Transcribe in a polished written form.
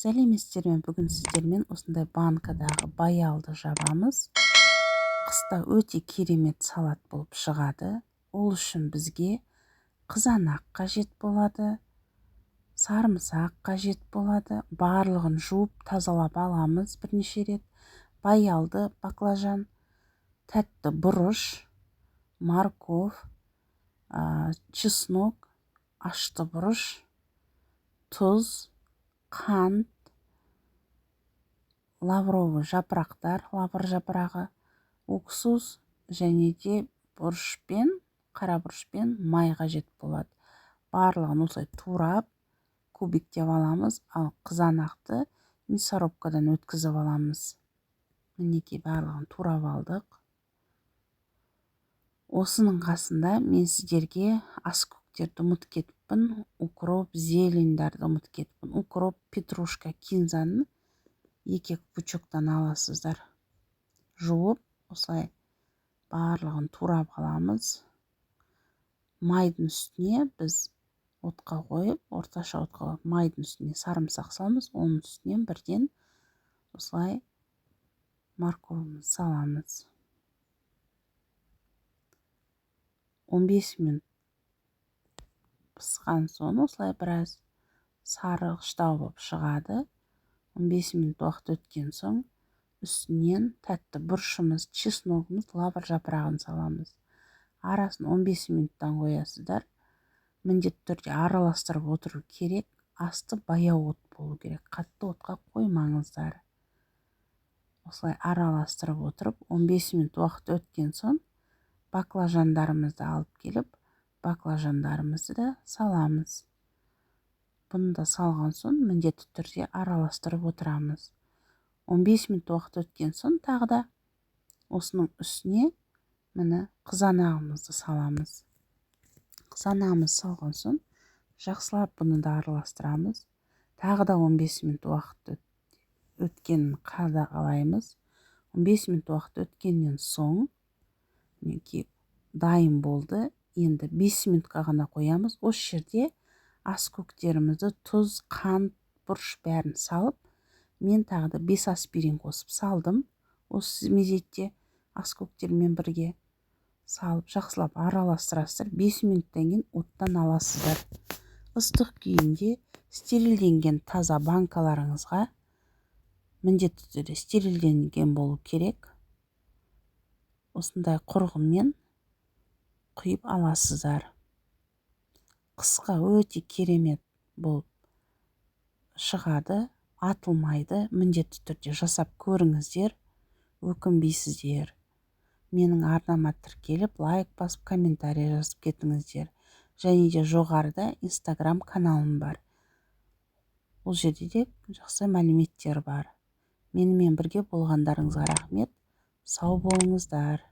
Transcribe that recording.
Сәлеметсіздер ме? Бүгін сіздермен осындай банкадағы баялды жабамыз. Қыста өте керемет салат болып шығады. Ол үшін бізге қызанақ қажет болады, сарымсақ қажет болады. Барлығын жуып тазалап аламыз бірнеше рет. Баялды баклажан, тәтті бұрыш, морковь, чеснок, ашты бұрыш, тұз, қант, лавровый жапырақтар, лавр жапырағы, уксус және де бұрышпен, қара бұрышпен май қажет болады. Барлығын осылай турап, кубиктеп аламыз, ал қызанақты мясорубкадан өткізіп аламыз. Мінекей, барлығын турап алдық. Осының қасында мен сіздерге аскөктерді ұмытып кетіппін, укроп, зелень дарды ұмытып кетіппін. Укроп, петрушка, кинзаны екі-екі пучоктан аласыздар. Жуып, осылай барлығын турап аламыз. Майдың үстіне біз отқа қойып, орташа отқа қойып, майдың үстіне сарымсақ саламыз, оның үстінен бірден осылай морковь ымызды саламыз. 15 минут пысқан соң осылай біраз сарғыштау болып шығады. 15 минут уақыт өткен соң үстінен тәтті бұрышымыз, чесног ымыз, лавр жапырағын саламыз. Арасын 15 минуттан қоясыздар. Міндетті түрде араластырып отыру керек. Асты баяу от болу керек, қатты отқа қоймаңыздар. Осылай араластырып отырып, 15 минут уақыт өткен соң баклажандарымызды алып келіп, баклажандарымызды да саламыз. Бұны да салған соң міндетті түрде араластырып отырамыз. 15 минут уақыт өткен соң тағы да осының үстіне міне қызанағымызды саламыз. Қызанағымызды салған соң жақсылап бұны да араластырамыз. Тағы да 15 минут уақыт өткенін қадағалаймыз. 15 минут уақыт өткеннен соң мінекей дайын болды. Енді 5 минутқа ғана қоямыз. Осы жерде аскөктерімізді, тұз, қант, бұрыш бәрін салып, мен тағы да 5 аспирин қосып салдым. Осы мезетте аскөктермен бірге салып жақсылап араластырасыздар. 5 минуттан кейін оттан аласыздар. Ыстық күйінде стерилденген таза банкаларыңызға, міндетті түрде стерилденген болу керек, осындай құрғымен құйып аласыздар. Қысқа өте керемет болып шығады, атылмайды. Міндетті түрде жасап көріңіздер, өкінбейсіздер. Менің арнама тіркеліп, лайк басып, комментарий жазып кетіңіздер. Және де жоғарыда Инстаграм каналым бар. Ол жерде де жақсы мәліметтер бар. Менімен бірге болғандарыңызға рахмет. Сау болыңыздар.